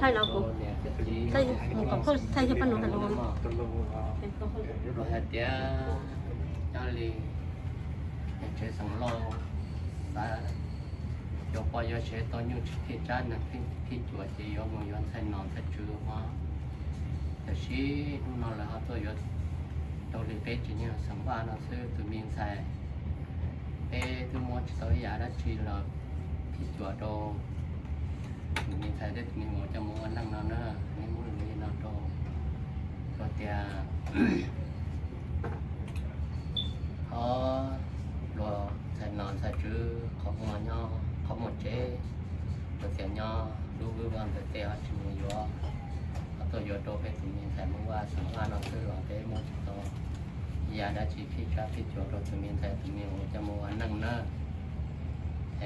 Thaij no kuv, thaij yog paj no hais lus. Hais tias, nyob li tsev xeem lauj, xav yuav poj yuav sev tau nyuj tsis phij tsab neeg phij cuam ces yuav mus yuav ntxhais nom ntxhais tswv mog. Tiam sis hnub no lawv ho tuaj yuav raug li peb tsev neeg xeem Vaj no xwb tus me ntxhais. Peb twb muab tsis tau ib yam dab tsi los phij cuam rau tus me ntxhais thiab tus me vauv coj mus ua neej no na. Nej muab lus li no rau, rau tias, o, luag ntxhais nom ntxhais tswv qhov muag nyob qhov muag tsev, luag tias nyob lub vwj voj ntawd tej ho tsis mus yuav, ho tuaj yuav rau peb tus me ntxhais Hmoob Vaj xeem Vaj no xwb los peb muab tsis tau ib yam dab tsi phij tsab phij cuam rau tus me ntxhais tus me vauv coj mus ua neej na.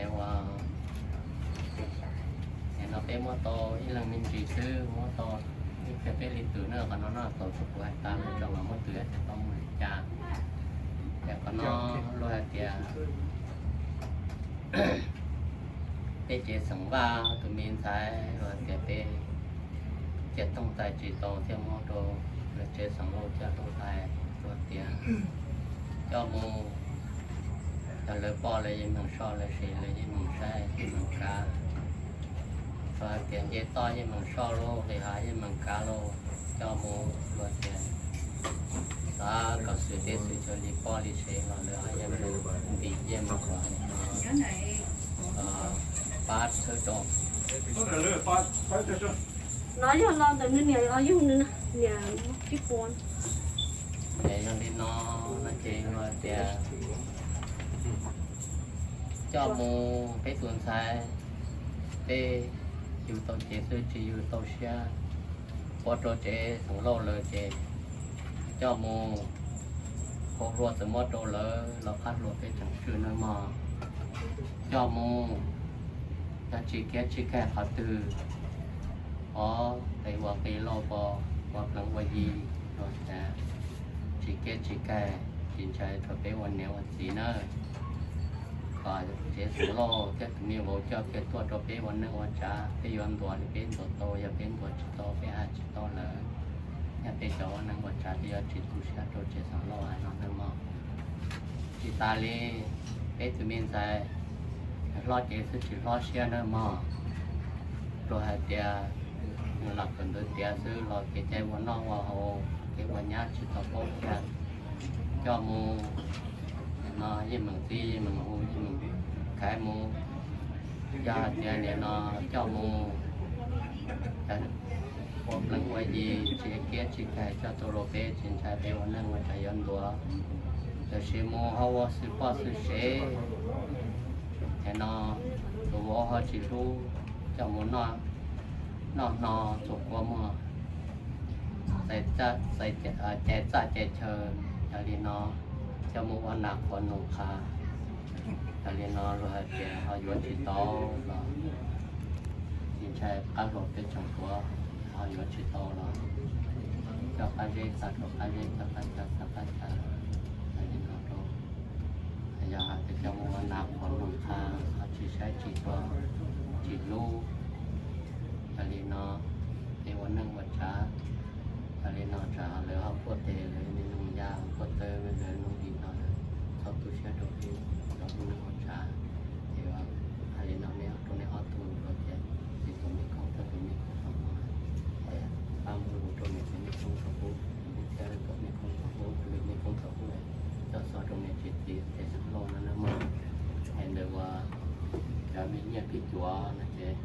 Es ua, es no peb muab tau ib leeg me ntsis xwb, muab tau ib pliag peb li twm na, qhov no no tau txog kuv hais tas lawm tso mas muab twm tau mus li cas. Es qhov no luag hais tias peb tsev xeem Vaj tus me ntxhais luag hais tias peb cia tooj tais tsis tau thiaj muab rau lawv tsev xeem Lauj coj tooj tais luag tias coj mus, yog lawv poj lawv yeej meem soj lawv sev lawv yeej meem saib yeej meem kav. Luag hais tias nce toj yeej meem soj lauj, qis hav yeej meem kav lauj, coj mus luag tias xav kom xwm teb xwm chaw li poj li sev los lawv ho yeej meem ntim yeej meem ua li no, pab txhawb rau. No yog los ntawm nws niam los yug nws niam tib puas. Es yog li no no ces luag tias coj mus peb tus ntxhais, peb yug tau cev xwb tsis yug tau siab, ua rau tsev xeem Lauj lawm ces coj mus, qhov hlua txawm muab rau lawv los qab hlua peb tseem tswj nawb mog. Coj mus, yog tsis kiab tsis kaig qhov twg, o, tes ua qis lauj pos, ua pleev ua yi, tsis kiab tsis kaig, tsis ntshai rau peb ua niam ua txiv nawb. Kom tsev xeem Lauj thiab tus me vauv coj kiag tuaj rau peb ua neej ua tsav, peb yuav ntuas li peb ntuas tau, yog peb ntuas tsis tau peb hais tsis tau lawm, yog peb cov ua neej ua tsav peb yuav tsis tu siab rau tsev xeem Lauj hais no nawb mog. Tsis tas li, peb tus me ntxhais hlob cev xwb tsis hlob siab nawb mog. Luag hais tias nws lam kawm ntawv tiav xwb los kev cai ua noj ua haus kev ua nyab tsis tau paub thiab. Coj mus, no yeej meem txib yeej meem hu yeej meem khaiv mus. Yog hais tias nim no coj mus ua pleev ua yi tsis kiab tsis kaig coj tuaj rau peb tsis ntshai peb ua neej ua tsav yuav ntuas. Tiam sis mus ho ua xwm poj xwm sev, nim no tus vauv ho tsis hlub, coj mus noj hno txuas kua muag, cais txaj cais chaw, yog li no coj mus ua nas qhuav noog qhav. Yog li no luag hais tias ho yuav tsis tau los tsis ntshai qab hluas peb tseem tuav, ho yuav tsis tau los coj qab zeb xa rau qab zeb, coj qab chaw xa qab chaw. Yog li no rau, yog hais tias coj mus ua nas qhuav noog qhav ho tsis saib tsis xyuas tsis hlub, yog li no peb ua neej ua tsav, yog li no tsam lawv ho quaj tes lawv noog ya quaj taw lawv noog li no lawm, txhob tu siab rau peb cov ua neej ua tsav. Ces hais li no nej rau nej ob tug los tias txiv tus me koob thiab tus me koob tau mus, pab muab lus rau niam txiv me koob thaum ub, thiab tus me koob thaum ub, tus me koob thaum ub coj xov rau niam txiv txiv tsev xeem Lauj no nawb mog. Es ntawd uas cov me nyiaj phij cuam no ces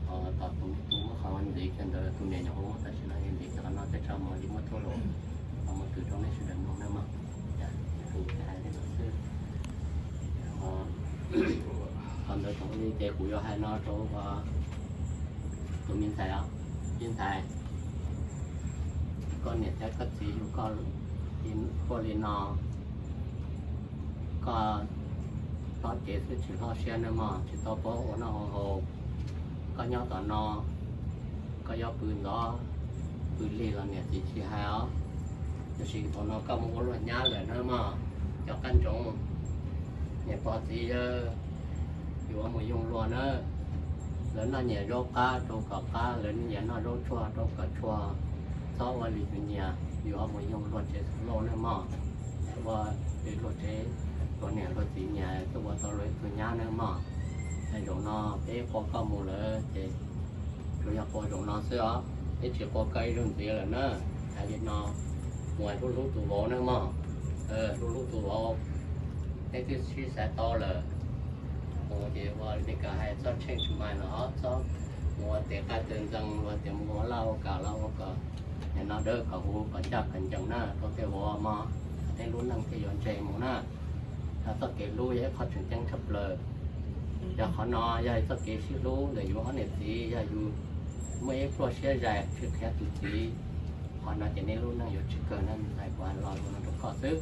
tom tus me tub muab qhov ntxiv kiag ntawd tus niam nyuam qhuav muab tam sim no yeej ntxiv kiag qhov no tej tso mus li muab tuaj los, los mus twm rau nej sawv daws mloog nawb mog. Kuv hais li no xwb. Qhov ntawd thaum ub ces kuv yuav hais no rau tus me ntxhais os, me ntxhais, koj niam thiab koj txiv yug koj li no, koj hlob cev xwb tsis hlob siab nawb mog, tsis tau paub ua noj ua haus. Koj nyob tom no, koj yuav pw ntxov pw lig los niam txiv tsis hais os. Tiam sis thaum no koj mus ua luag nyab lawm nawb mog, coj Niam pog txiv yawg, yuav mus yoog luag na. Lawv noj nyias zaub qab rau kom qab, lawv nyias noj zaub tshuaj rau kom tshuaj. Txhob ua li yus nyias, yuav mus yoog luag tsev xeev lauj na mog. Ua li luag tsev, luag niam luag txiv nyias tuaj ua tau luag ib tug nyab na mog. Zaum no peb qua koj mus lawm ces tsuas yog qua zaum no xwb os, peb tsis qua koj ib zaug ntxiv lawm na. Hais li no, mus hlub hlub tus vauv na mog, hlub hlub tus vauv. Neb twb sib xav tau lawm, mus ces ua li kas hais txhob tsheej tsis mais los txhob mus ua tes qai tes ntxees, ua tias mus ua laj ua kam los ua kom nim no dawb kom huv kom ncaj kom ncees na rau tej vauv mog. Neb lub neej thiaj yuav ntseg mus na. Yog txoj kev hlub yog ib qho tseem ceeb tshaj plaws. Yog qhov no yog txoj kev sib hlub ntawm yus ob niam txiv, yog yus muaj ib pluaj siab zais tsis qhia tus txiv, qhov no ces neb lub neej yuav tsis kawg na. Ntxhais, kuv hais lo lus no rau koj xwb.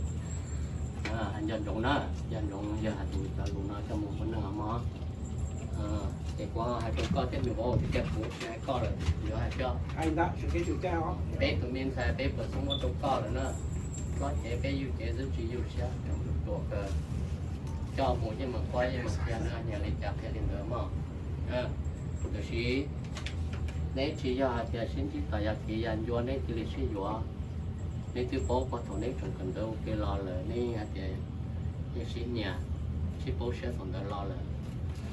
Nco ntsoov na, nco ntsoov yawg hais tus cov lus no coj mus ua neej os mog. Ces kuv hais rau koj thiab nws vauv, tias kuv tsis hais koj lawm, yuav hais coj. Peb tus me ntxhais peb puas xub muab rau koj lawm na. Txhob cev peb yug cev xwb, tsis yug siab tseem ruam kawg. Coj mus yeej meem qhuab yeej meem qhia na, nyiam li cas qhia li ntawd mog. Tab sis neb tsis yog hais tias sib ntsib tom yam kev yam ncua neb cia li sib yuav. Neb twb paub puag thaum neb tseem kawm ntawv ua ke los lawm, neb hais tias yeej sib nyiam, sib paub siab thaum ntawd los lawm.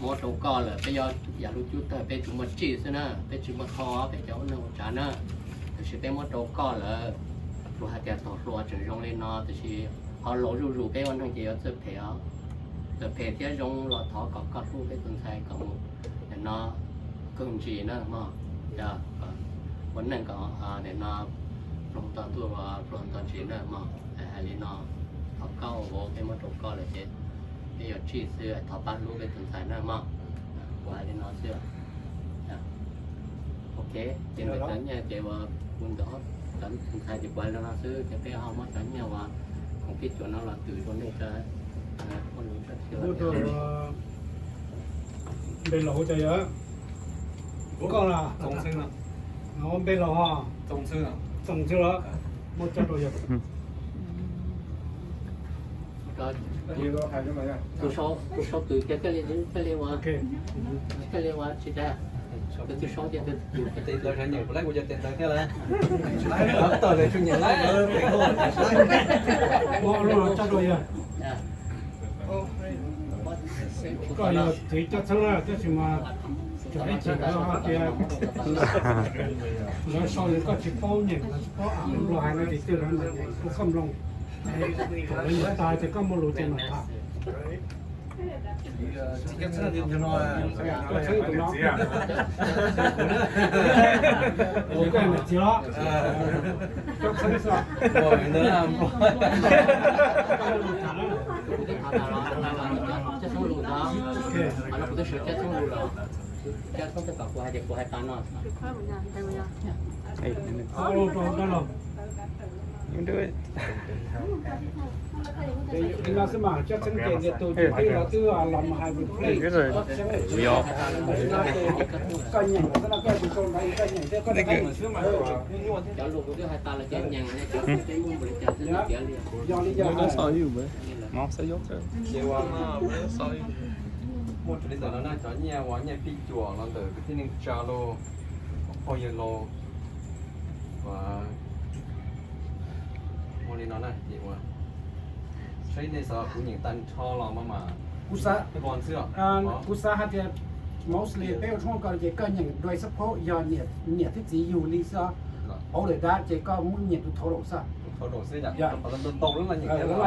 Muab rau koj lawm, peb yog yam lub cub tawg, peb tsuas muaj tsij xwb na, peb tsis muaj thau, peb cov ua neeg ua tsav na. Tab sis peb muab rau koj lawm, tsuas hais tias thaum hluas tseem zoo li no, tab sis qhov laus zuj zus peb ua neeg ces yuav txawj phem os. Txawm phem thiab zoo los thov kom koj hlub peb tus ntxhais kom mus nim no kawg ntsis na mog. Ua neej kom nim no pluag nto ntuj pluag nto ntsis na mog. Hais li no, thov koj ua vauv, peb muab rau koj lawm ces peb yuav tsij xwb, thov pab hlub peb tus ntxhais na mog. Kuv hais li no xwb. Ok, ces ntawm cov nyiaj ces uas kuv ntawm cov tus ntxhais ces kuv hais li no xwb, ces peb ho muab cov nyiaj uas khoom phij cuam no los twm rau nej cov, ua lus tso. Npe laus hu cas yog? Koj los? Npe laus ho? Txoos Ntxhw los? Muab tso rau yog. Tus sau twm tias koj li ua, koj li ua tsis tau. Tus sau tias tus twm, tes ntawd sawv nyeem kuv laib kuv cov tes ntawd thiab lawm. Tawm lawm tsuas nyeem laib. Koj yog txiv Coj Txheeb na, tab sis mas cov ib txwm lawv hais tias lawv sau yog koj tsis paub nyeem, lawv tsis paub am luag hais no ces twb lawv mam nyeem kuv koj mloog. Thaum lawv nyeem tag ces koj muaj lus ces mam tham. Coj Txheeb tus no, tus koj niam txiv los? Coj Txheeb xwb. Coj Txheeb lus ntag. Qhov no kuv twb sawv Coj Txheeb lus lawm. Coj Txheeb twb kom kuv hais tias kuv hais tas no. Li no xwb mas Coj Txheeb ces nws tus twb los twb los mus hais replace Coj Txheeb. Koj nyeem xwb no, koj tus sau ntawd koj nyeem thiab koj nyeem xwb mas. Cov lus kuv twb hais tas lawm ces nyeem ne, cov Facebook npaum li cas xwb tiav li. Yog li yog. Ces uas muaj raws li ntawm no na, cov nyiaj uas nyiaj phij cuam los ntawm kwv tij neej tsa los, phooj ywg los, uas muaj li no na, ces uas saib nej xav kuv nyeem tag nrho los mas mas kuv xav, kuv xav hais tias mostly peb ua tshoob ko ces koj nyeem dua xab phob yog niam thiab txiv yug li xwb. Other than that ces koj muab nyeem tus thaud laus xwb. Los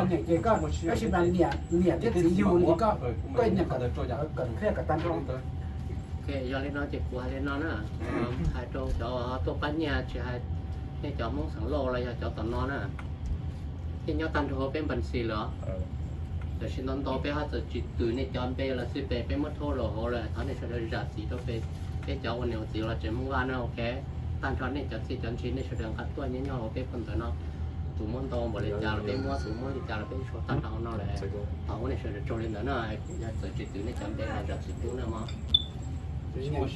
nyeem ces koj, tab sis mas niam thiab txiv yug li koj, koj nyeem kom clear kom tag nrho. Yog li no ces kuv hais li no na, hais rau cov tuaj pab nyiaj tsis hais nej cov Hmoob xeem Lauj los yog cov tom no na, nej nyob tag nrho hauv peb npas xis lawm. Tab sis ntau ntau peb ho txawm tsis twm nej cov npe los xwb, peb muab thauj los hauv lawm, thov nej sawv daws zam txim rau peb, peb cov ua niam ua txiv los tsev Hmoob Vaj na, ok. Tag nrho nej cov txiaj cov ntsig nej sawv daws nqa tuaj nyob nyob hauv peb phau ntawv no, tus muab ntau npaum li cas los peb muab, tus muab li cas los peb tshuav tag nrho no lawm. Thov ua nej sawv daws tsaug li ntawd na, yog txawm tsis twm nej cov npe los zam txim pub na mog. Niam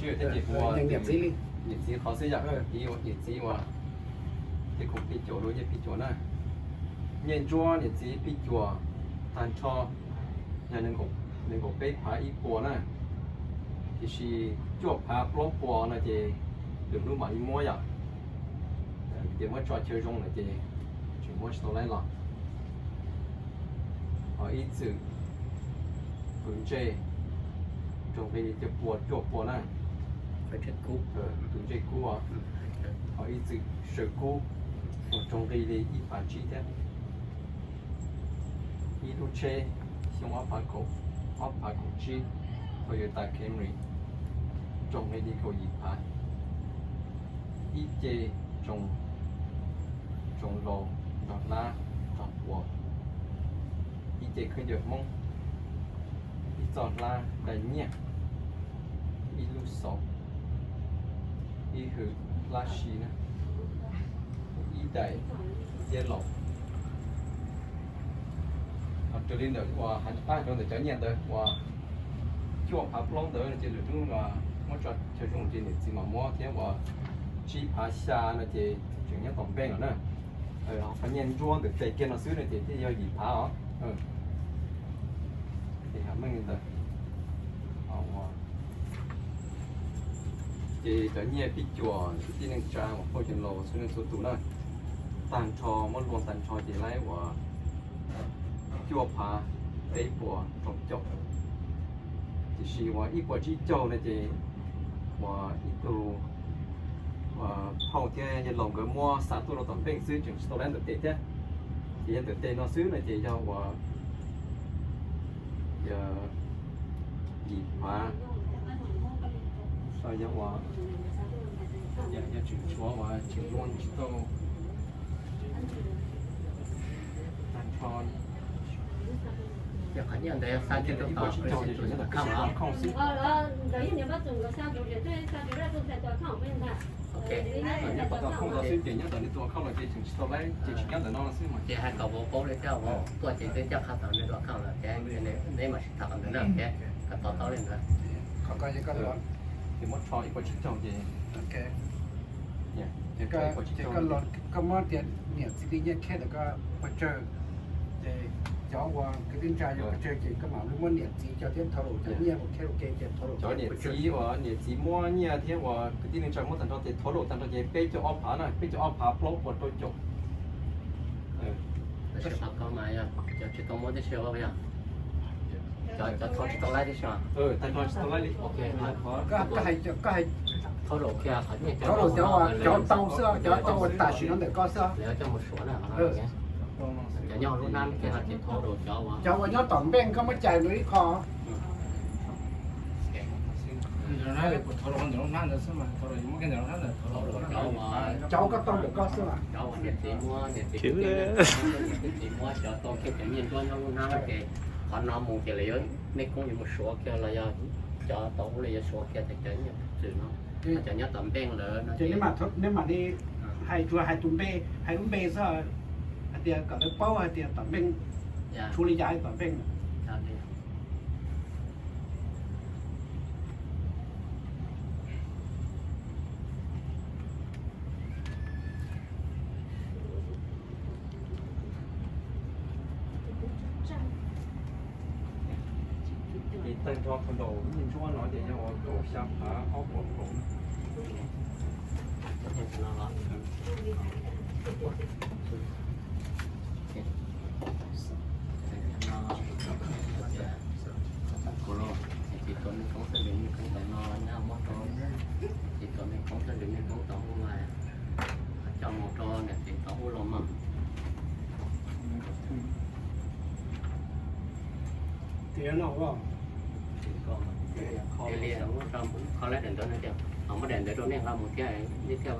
txiv qhov xwb yam, niam txiv uas tej khoom phij cuam los nyiaj phij cuam na, nyiaj ntsuab niam txiv phij cuam tag nrho. Yog nees nkaum peb phav ib puas na, tiam sis cuaj phav plaub puas no ces lwm hnub mam li muab yom. Ces muab tso chaw zoo lawm ces tseem muab tsis tau laib los. Ho ib txwm kwv ntsej rau nqi li cuaj pua cuaj pua na. Kwv ntsej kub, ho ib txwm saw kub rau nqi li ib phav tsib thiab. Ib lub tsheb xyoo ob phav kaum, ob phav kaum tsib, Toyota Camry, rau nqi li kaum yim phav. Ib ce tsoos, tsoos laus nrog hlab nrog quas, ib ce khaub ncaws Hmoob, ib txoj hlab dai nyiaj, ib lub xauv, ib hwm hlab si na, ib daim tiab laus. Ho raws li ntawm uas hais rau ntawm cov nyiaj ntawd uas cuaj phav plaub ntawd no ces lwm hnub muab tso chaw zoo ces niam txiv mam muab thiab uas tsib phav xya no ces tseem nyob tom npeej lawm na. Qhov nyiaj ntsuab ntawm tes kiag no xwb no ces thiaj yog yim phav os. Ces meej li ntawd. Ces cov nyiaj pij cuam kwv tij neej tsa uas phauj yawg laus txhua leej txhua tus na, tag nrho muab luaj tag nrho ces laib uas cuaj phav peb puas rau caum. Tiam sis uas ib puas tsib caug no ces uas ib tug phauj thiab yawg laus nkawd muab xa tuaj rau tom npeej xwb tseem tsis tau laib ntawm tes thiab. Ces yog ntawm tes no xwb no ces yog uas yim phav, yog uas yog tseem tshuav uas tseem luaj tsis tau tag nrho. Ces qhov nyiaj ntawd yog xa kiag rau tom khoom xwb. Nyob tom khoom los xwb ces nyob tom li tus account no ces tseem tsis tau laib ces tsis nyob ntawm no xwb mas. Ces hais kom vauv paub li thiab, vauv tuaj ces twb coj qhov tod nws tus account lawm ces neb mam sib tham qhov ntawd na, ces kom to taub li ntawd. Ces muab rho ib puas tsib caug ces koj muab tias niam txiv li nyiaj khej ntawm koj pes tsawg, ces cov uas kwv tij neej tsa yog pes tsawg ces koj mam li muab niam txiv cov thiab thov lus cov nyiaj ua khej ua ke ces thov lus cov niam txiv uas niam txiv muab nyiaj thiab uas kwv tij neej tsa muab tag nrho ces thov lus tag nrho ces peb caug ob phav na, peb caug ob phav plaub puas rau caum. Tab sis qhov ko mas yog cov tsis tau muab tib si, yog cov thov tsis tau laib tib si. Tag nrho tsis tau laib li. Thov lus kiag qhov nyiaj, thov lus cov uas cov tau xwb, cov tau uas tam sim no ntawm koj xwb. Coj mus suav na. Cov nyob lub hnab kiag no ces thov lus cov uas, cov uas nyob tom npeej koj muab cais ntawd ib qho. Cov koj tau ntawm koj xwb. Niam txiv muab cov tau kiag cov nyiaj nruab nyob lub hnab ces qhov no mus ces lawv yuav, nej koob yuav mus suav kiag los yog cov tau ub los yuav suav kiag tas cov nyiaj txwm no. Cov nyob tom npeej lawm no ces nej mam li hais, tsuas hais tus npe, hais lub npe xwb, hais tias kom lawv paub hais tias tom npeej, tshuav li cas tom npeej. Ces tag nrho qhov nraum nyiaj ntsuab no ces yog uas kaum xya phav ob puas kaum. Ces tus me koob thawj lwm niaj koob tom no nyab muab rau, ces tus me koob thawj lwm niaj koob tom ub mas coj mus rau niam txiv tom ub los mas. Tias no, li kho laib daim ntawv no tias, muab daim ntawv rau nej nqa mus thiab, nej thiaj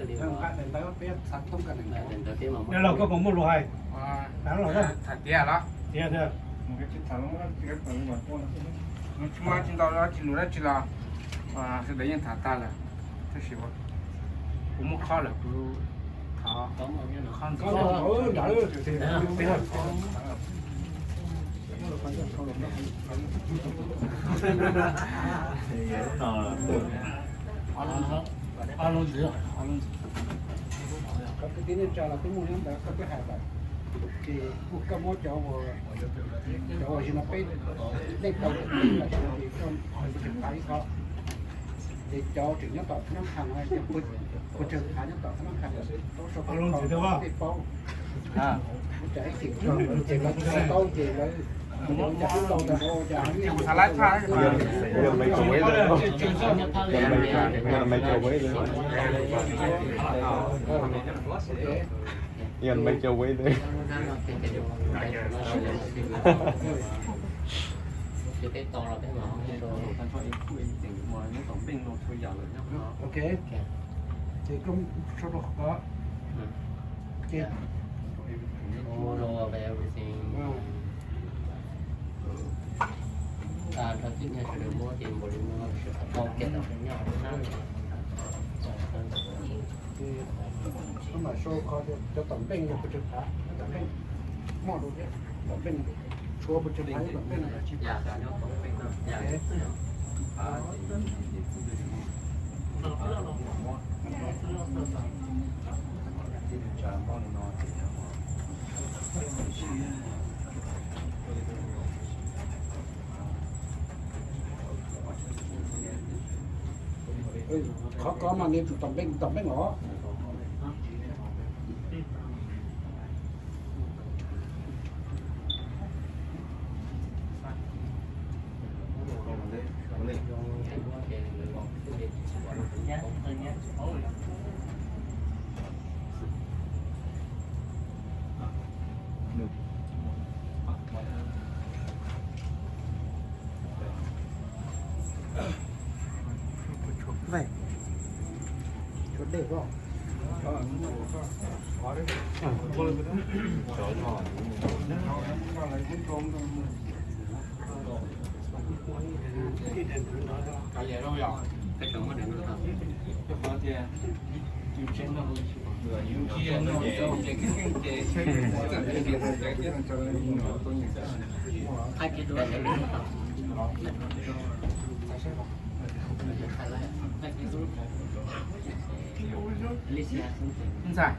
li, daim ntawv peb xav thoob ka daim ntawv, daim ntawv peb mas, koj puas muaj lus hais? Tham tias los, tias, tsis muaj tsis ntau dab tsi lus dab tsi los, sawv daws yeej tham tag lawm, tab sis kuv muab khob lawm kuv thov khob ntxiv. Ob lub ntxiv, ob lub ntxiv. Kwv tij neej tsa los twb muaj nyob ntawd koj twb hais lawm. Ces kuj koj muab cov uas, cov uas sim no peb leej tau, ces koj mus rau pab ib qho, ces cov tseem nyob tom Phab Nab Khas no, cov pawg tsawg phav nyob tom Phab Nab Khas, tau sau tej paub, tsam ib chim ces lawv tsis tau ces lawv, ces lawv ua cas twb tau tas, ua cas Major Wade. Ok. Ces koj sau rau qhov ko. Ces koj mam sau qhov cov tom npeej yog pes tsawg phav, tom npeej muaj rau thiab, tom npeej tshuav pes tsawg phav tom npeej. Qhov ko mas nws tus tom npeej, tom npeej os. Ntxhais,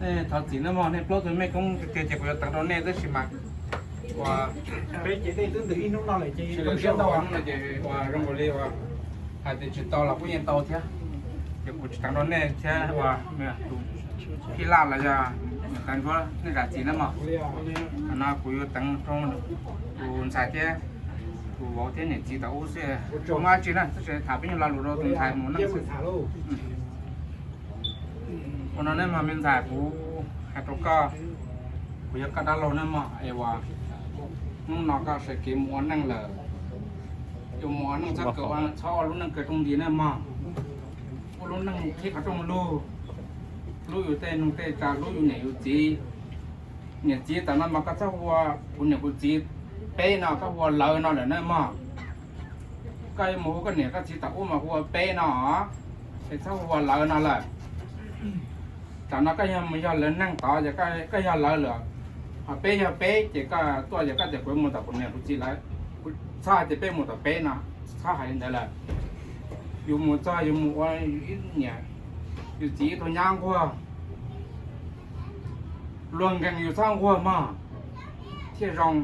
Nej thov txim nawb mog, nej plaub tug mej koob tiag ces kuv yuav teev rau nej tab sis mas ua, peb ces nej twb ntawm ib hnub no lawm ces ua zoo nkaus li ua hais tias tsis tau los kuj yeej tau thiab, ces kuv tsis teev rau nej thiab ua tus phij laj los yog niam tais ntsuab nej zam txim nawb mog. Thaum no kuv yuav teev rau tus ntxhais thiab tus vauv thiab niam txiv tom ub xwb, tsis muaj dab tsi na, tab sis tham peb nyuag lo lus rau tus ntxhais mus neej xwb. Ua no nej mog me ntxhais, kuv hais rau koj, kuv yog koj dab laug nej mog es uas hnub no koj sawv kev mus ua neej lawm, yuav mus ua neej txhob kawg, txhob ua lub neej kawg rooj nti nej mog. Ua lub neej qhib qhov rooj lug, hlub yus tej noog tej tsav, hlub yus niam yus txiv. Niam txiv tam no mas koj txhob hu ua kuv niam kuv txiv peb no, koj hu ua lawv no lawm nej mog. Koj yuav mus hu koj niam koj txiv tom ub mas hu ua peb no, es txhob hu ua lawv no lawm. Tam no koj yog mus yog lawv neeg tod ces koj yog lawv lawm, ho peb yog peb ces koj tuaj ces koj tias kuv mus tom kuv niam kuv txiv lawv, txhob hais tias peb mus tom peb no, txhob hais li ntawd lawm. Yus mus txog yus mus ua ib niam yus txiv ib tug nyab nquag, luag nkees yus txhob nquag mog thiaj zoo.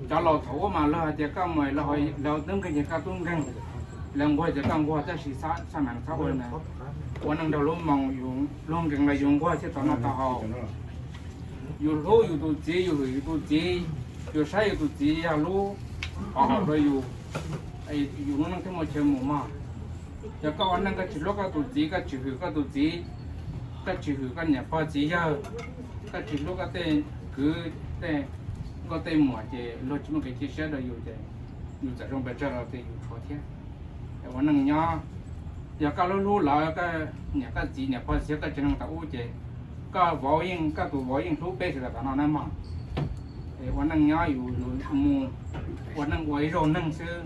Cov laus thaum ub mas luag hais tias koj mus lawv tub nkeeg ces koj tub nkeeg, lawv nquag ces koj nquag, tab sis txhob meem txhob ua li ntawd. Ua neej nrog lub moo, luag nkees los yus nquag thiaj tau noj tau haus. Yus hlub yus tus txiv, yus hwm yus tus txiv, yus saib yus tus txiv yog lub qhov haum rau yus, yus lub neej thiaj muaj chaw mus mog. Yog koj ua neej koj tsis hlub koj tus txiv, koj tsis hwm koj tus txiv, koj tsis hwm koj niam pog txiv yawg, koj tsis hlub koj tej kwv tej nkauj tej muam ces luag tsis muaj kev cia siab rau yus ces yus txawm zoo pes tsawg los ces yus tshuav thiab. Ua neej nyob, yog koj hlub hlub lawv, koj niam koj txiv niam pog txiv koj tsev neeg thaum ub ces koj vauv yeej, koj tus vauv yeej hlub peb sawv daws tom no na mog. Ua neej nyob yus mus ua neej ua ib zaug neeg xwb,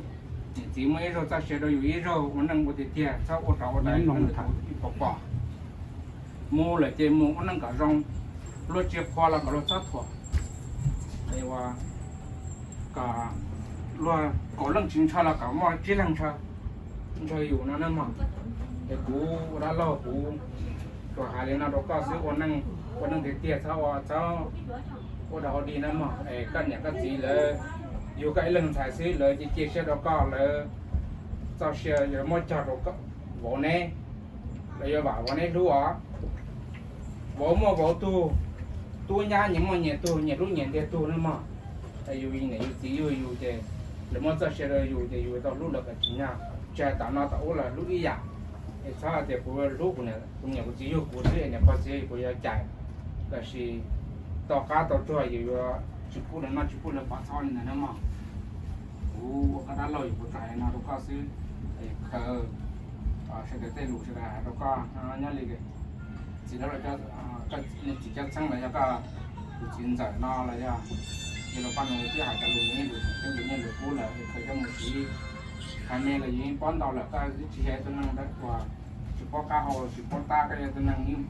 niam txiv muaj ib zaug txoj sia rau yus ib zaug, ua neej ua tiag tiag, txhob ua rov ua rau pom pom. Mus lawm ces mus ua neej kom zoo, luag tsis qhuas los kom luag txhob thuam, kom luag kaum leej tsis ntshaw los kom muaj tsib leeg ntshaw, ntshaw yus no na mog. Es kuv ua dab laug kuv tsuas hais li no rau koj xwb, ua neej tiag tiag, txhob ua, txhob ua dog ua dig na mog. Es koj niam koj txiv lawv yug koj ib leeg ntxhais xwb, lawv cia cia siab rau koj, lawv txoj sia yuav muab cog rau vauv neb, lawv yuav vam vauv neb hlub os. Vauv muaj vauv tug, tub nyab nyias muaj nyias tug, nyias hlub nyias ntiag tug na mog. Yus niam yus txiv yug yus ces lawv muab txoj sia rau yus ces yus tau hlub lawv kom tsim nyog, tsis hais tom no tom ub los hlub ib yam. Es txhob hais tias kuv hlub kuv niam kuv txiv yug kuv xwb es niam pog txiv yug kuv yuav cais, tab sis tau qab tau tsuag yus yuav tsis pub lawv noj tsis pub lawv pom txhob li ntawd na mog. Kuv ua koj dab laug yus kuv tsuas hais li no rau koj xwb, es khaws sawv daws tej lus sawv daws hais rau koj nyob li txiv lawv, txiv cov txheeb los yog koj tus txiv ntxawm no los yog, yog los poj niam twb hais cov lus nyiaj lus tseem ceeb lus nyiaj lus kub lawm es khaws coj mus siv hais me los yus yeej paub ntau lawm, koj twb tsis yog ib tug neeg uas tsis paub qab hau tsis paub tab, koj yog tus neeg yeej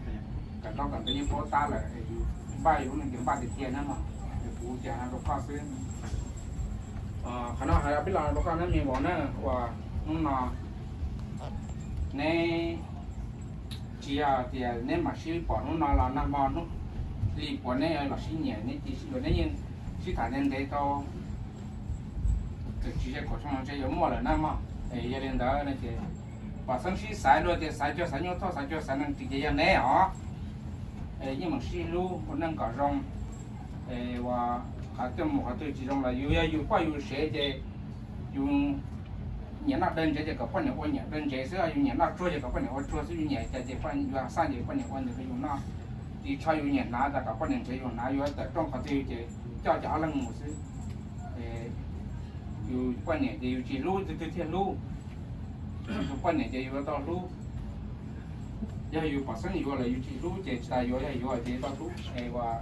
kawm ntaub kawm ntawv yeej paub tab lawm, yus npaj yus lub neej ces npaj tiag tiag na mog. Es kuv tias no rau koj xwb. Qhov no hais peb los rau koj neb me vauv na, uas hnub no neb tsis yog tias neb mam sib pom hnub no los nag hmo hnub li puas neb los sib nyiam, neb cia sib yuav, neb yeej sib tham ntev ntev tau txawm tsis ze kaum xyoo los ntshe yuav muaj lawm na mog. Es yog li ntawd no ces pom xeeb sib xaiv luag tias xaiv cuag xaiv nyuj thoj xaiv cuag xaiv neeg ris ces yog neb os. Es yeej mam sib hlub ua neej kom zoo. Es uas qhov twg mus qhov twg tsis zoo los yus yog yus poj yus sev ces yus nyiam noj daw ntsev ces kom poj niam ua nyiam daw ntsev xwb, yus nyiam noj tsuag ces kom poj niam ua tsuag xwb, yus nyiam cas ces yuav xaj ces poj niam ua ntawd rau yus noj. Ris tsho yus nyiam hnav tas kom poj niam nrhiav yus hnav, yus tawm rooj qhov twg ces coj cov ob leeg mus xwb. Yus poj niam ces yus tsis hlub twg twg thiaj hlub. Yus poj niam ces yus yuav tau hlub. Yog yus pom xeeb yuav lawm yus tsis hlub ces tsis tas yuav, yog yuav ces yuav tau hlub. Es uas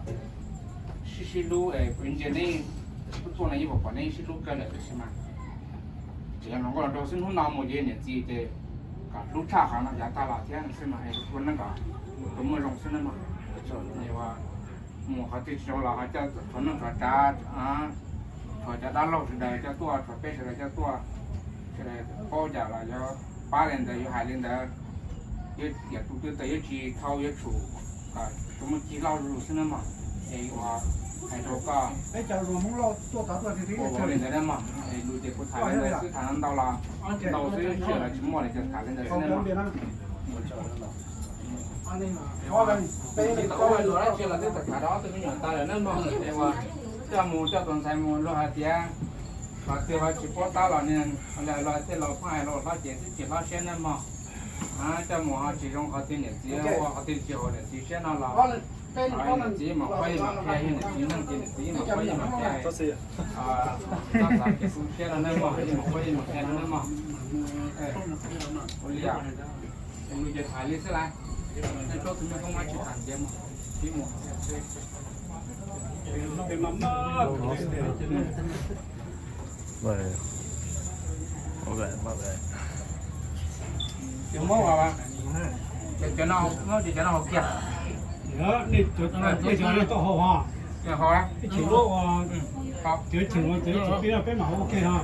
sib sib hlub es ntsia neb tuaj no yeej pom pom neb sib hlub kawg lawm tab sis mas tseem yog hluas nkauj los rau xwb, hnub no mus ces niam txiv ces kom hlub tshaj qhov no yav tag los thiab xwb mas es ua neej kom tau muaj zoo xwb na mog. Mus qhov twg tsis zoo los ho coj tshuav neej tshuav tsav, tshuav cov dab laug sawv daws coj tuaj, tshuav peb sawv daws coj tuaj, sawv daws paub cas los yuav pab li ntawd yuav hais li ntawd. Yam tus twg tawm yuav tsis thau yuav tsum kom tau muaj cig loj zuj zus xwb na mog. Es uas hais rau koj ua li ntawd na mog, es lus ces kuv tham li ntawd xwb, tham ntau los ntau xwb, tsiaj los tsis muaj li ces tham li ntawd xwb na mog. Tsiaj los twb tham rau ob tug me nyuam tas lawm na mog, es uas coj mus coj tus ntxhais mus luag hais tias qhov twg ho tsis paub tab los niag luag tej laus pheej hais los hlob ces twb tsis hlob siab na mog. Coj mus ho tsis zoo qhov twg niam txiv ua qhov twg tsis haum niam txiv siab no los niam txiv mas qhuab yeej mam qhia, yog niam txiv neeg ces niam txiv mas qhuab yeej mam qhia. Txhob xav kev tu siab no na mog, yeej mam qhuab yeej mam qhia no na mog. Ua li os, lus ces tham li xwb lauj. Nej tsob tus me koob mas tsis tham ntiav mus, tib mus. Cov no, cov no hauv kiag. Nej cov no tau hau ha. Hau, ib chim lub, cov chim cov chim pib peb mam hau ua ke ha.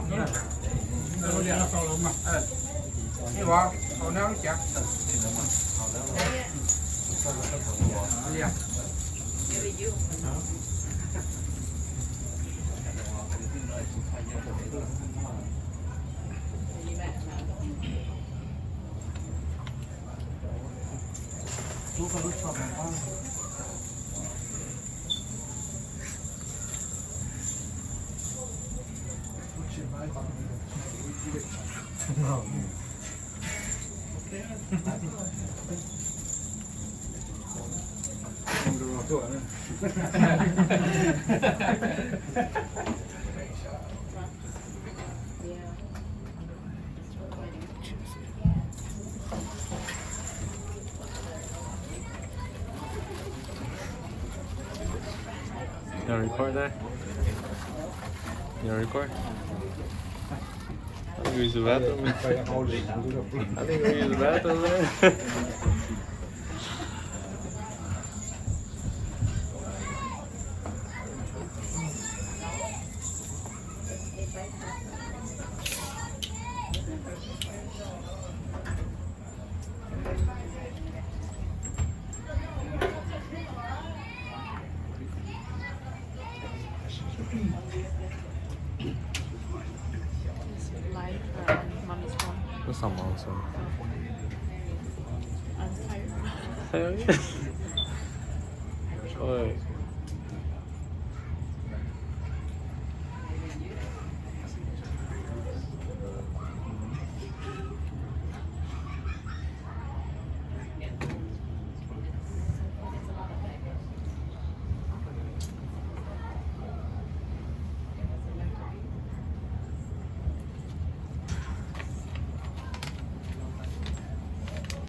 Record there. You record? I think we use the bathroom. I think we use the bathroom, man. Live, uh, on mommy's phone. What's on mom's phone? I'm tired. Hell yeah. Oi.